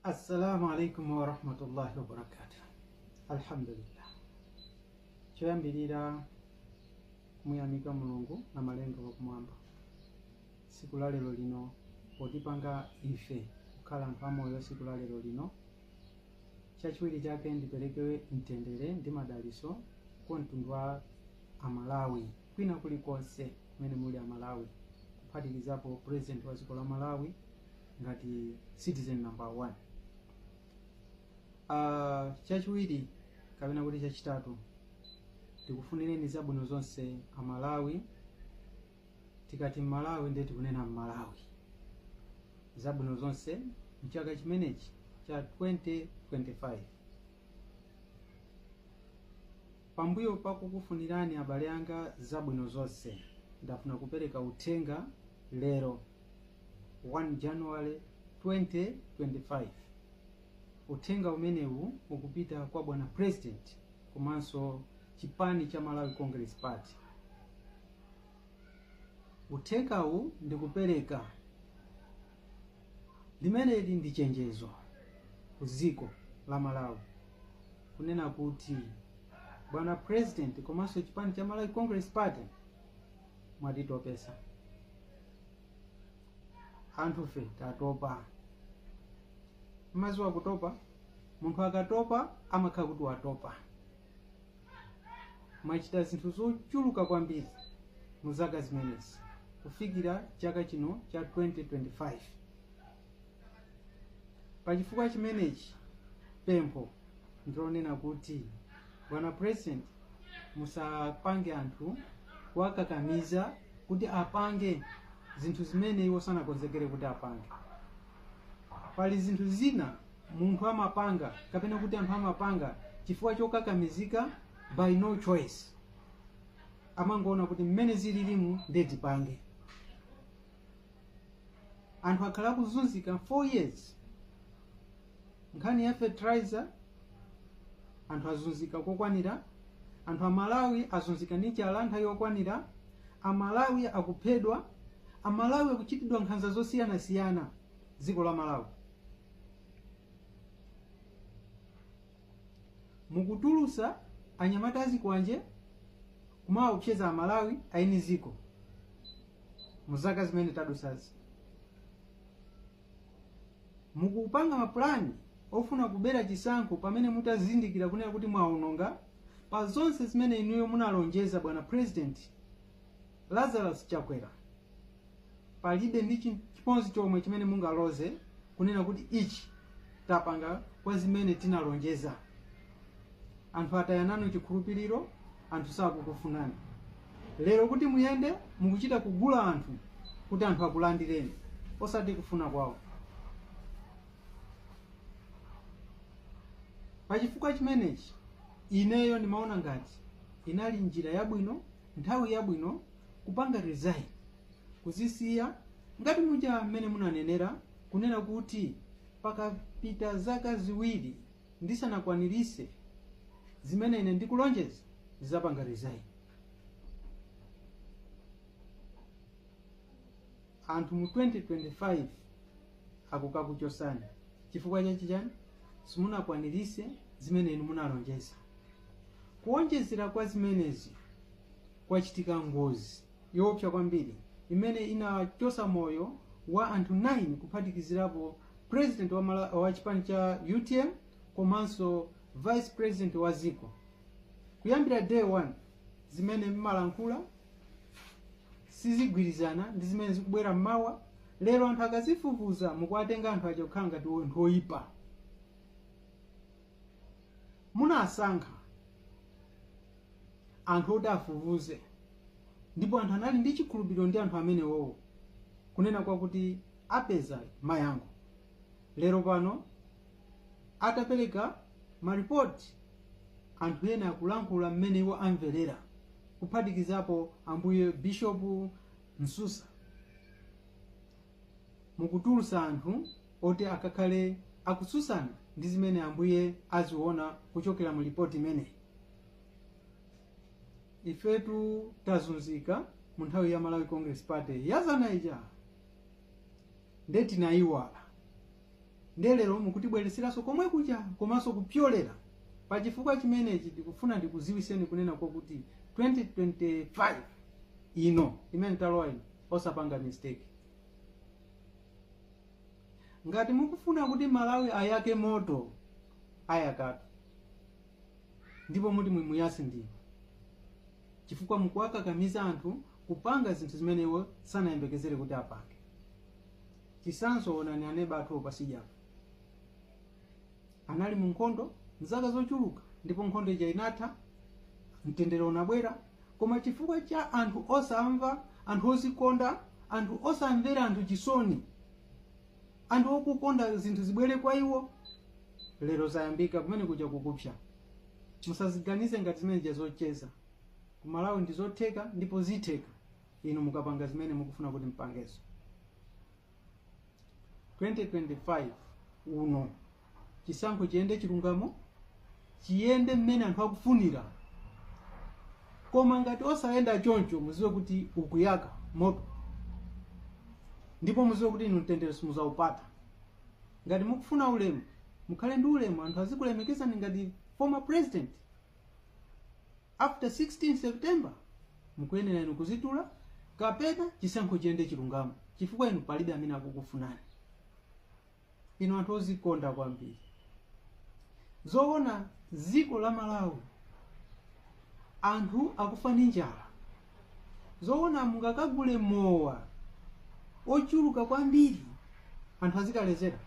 Assalamu alaikum warahmatullahi wabarakatuh. Alhamdulillah. Choyambirira kumuyamika Mulungu na malenga wakumwamba tsiku la lero lino potipanga ife kukhala anthu amoyo tsiku la lero lino. Chachiwiri chake, ndipereke mtendere ndi madaliso kwa mtundu wa Amalawi kwina kulikonse kumene muli Amalawi, kuphatikizapo President wa dziko la Malawi ngati citizen number one. Chachiwiri kapena kuti chachitatu, tikufunireni zabwino zonse Amalawi. Tikati Mmalawi, ndiye tikunena Mmalawi. Zabwino zonse mchaka chimenechi cha 2025. Pambuyo pakukufunirani abale anga zabwino zonse, ndafuna kupereka uthenga lero 1 January 2025. Uthenga umenewu ukupita kwa bwana President komanso chipani cha Malawi Congress Party. Uthengawu ndikupereka limeneli ndi chenjezo ku dziko la Malawi kunena kuti bwana President komanso chipani cha Malawi Congress Party, mwatitopesa anthufe, tatopa. Mmaziwa kutopa? Munthu akatopa amakhala kuti watopa. Mwachita zinthu zochuluka kwambiri mu zaka zimenezi kufikira chaka chino cha 2025. Pachifukwa chimenechi, pempho ndilonena kuti bwana President, musapange anthu kuwakakamiza kuti apange zinthu zimene iwo sanakonzekere kuti apange. Pali zinthu zina munthu amapanga kapena kuti anthu amapanga chifukwa chokakamizika, by no choice, amangoona kuti mmene zililimu ndiye tipange. Anthu akhala akuzunzika 4 years. Nkhani ya fertilizer, anthu azunzika kokwanira. Anthu Amalawi azunzika ndi njala nthawi yokwanira. Amalawi akuphedwa, Amalawi akuchitidwa nkhanza zosiyanasiyana dziko la Malawi. Mukutulusa anyamata azikwanje kumaopseza Amalawi aini ziko. Mu zaka zimene tadusazi mukupanga mapulani ofuna kubera chisankho, pamene mutazindikira kunena kuti mwaononga pa zonse zimene inuyo munalonjeza. Bwana President Lazarus Chakwera, palibe ndi chimodzi chomwe chimene mungaloze kunena kuti ichi tapanga kwa zimene tinalonjeza. Anthu ataya nanu chikhulupiriro, anthu sakukufunani. Lero kuti muyende, mukuchita kugula anthu kuti anthu akulandireni, osati kufuna kwawo. Pachifukwa chimenechi, ineyo ndimaona ngati inali njira yabwino, nthawi yabwino kupanga resign, kuzisiya ngati muja mmene munanenera kunena kuti pakapita zaka 2 ndisanakwanirise zimene ine ndikulonjeza, ndizapanga resign. Anthu mu 2025 akukakuchosani chifukwa chachichani? Simunakwanirise zimene inu munalonjeza. Kuonjezera kwa zimenezi, kwachitika ngozi yoopsa kwambiri imene inachosa moyo wa anthu 9, kuphatikizirapo president wa chipani cha UTM komanso vice president wa ziko. Kuyambira day 1, zimene mmalankhula sizigwirizana ndi zimene zikubwera mmawa. Lero anthu akazifufuza, mukuwatenga anthu aja kukhala ngati anthu oyipa. Munasankha anthu oti afufuze, ndipo anthu anali ndi chikhulupiriro ndi anthu amenewowo kunena kwakuti apeza mayankho. Lero pano atapereka maripoti, anthu ena akulankhula mmene iwo amverera, kuphatikizapo ambuye Bishop Msusa. Mukutulusa anthu oti akakhale akutsutsana ndi zimene ambuye aziona kuchokera mu ripoti imeneyi. Ifetu tazunzika mu nthawi ya Malawi Congress Party yazana ija, nde tinayiwala. Ndiye lero mukutibwereseranso komwe kuja komanso kupyolera. Pachifukwa chimenechi ndikufuna ndikuziwiseni kunena kwakuti 2025 ino imene talowa ino, osapanga mistake. Ngati mukufuna kuti Malawi ayake moto, ayakatu, ndipo muti mumuyase ndinu, chifukwa mukuwakakamiza anthu kupanga zinthu zimene iwo sanayembekezere kuti apange. Chisanzo, onani aneba athu opasijapo anali mu nkhondo mzaka zochuluka, ndipo nkhondo ija inatha, mtendere unabwera. Koma chifukwa cha anthu osamva, anthu ozikonda, anthu osamvera anthu chisoni, anthu okukonda zinthu zibwere kwa iwo, lero zayambika kumene kuja kukupsa. Musaziganize ngati zimene zocheza. Ku Malawi ndi zotheka ndipo zitheka inu mukapanga zimene mukufuna kuti mpangezo. 2025 uno chisankho chiyende chilungamo, chiyende mmene anthu akufunira. Koma ngati osayenda choncho, muziwe kuti ukuyaka moto, ndipo muziwe kuti inu mtendere simuzaupata. Ngati mukufuna ulemu, mukhale ndi ulemu, anthu azikulemekezani ngati former president. After 16 September mukuyenera inu kuzitula kapena chisankho chiyende chilungamo, chifukwa inu palibe amene akukufunani. Inu anthu ozikonda kwambiri. Zoona, dziko la Malawi anthu akufa ndi njala. Zoona, mungakagule mowa ochuluka kwambiri, anthu azikalezera?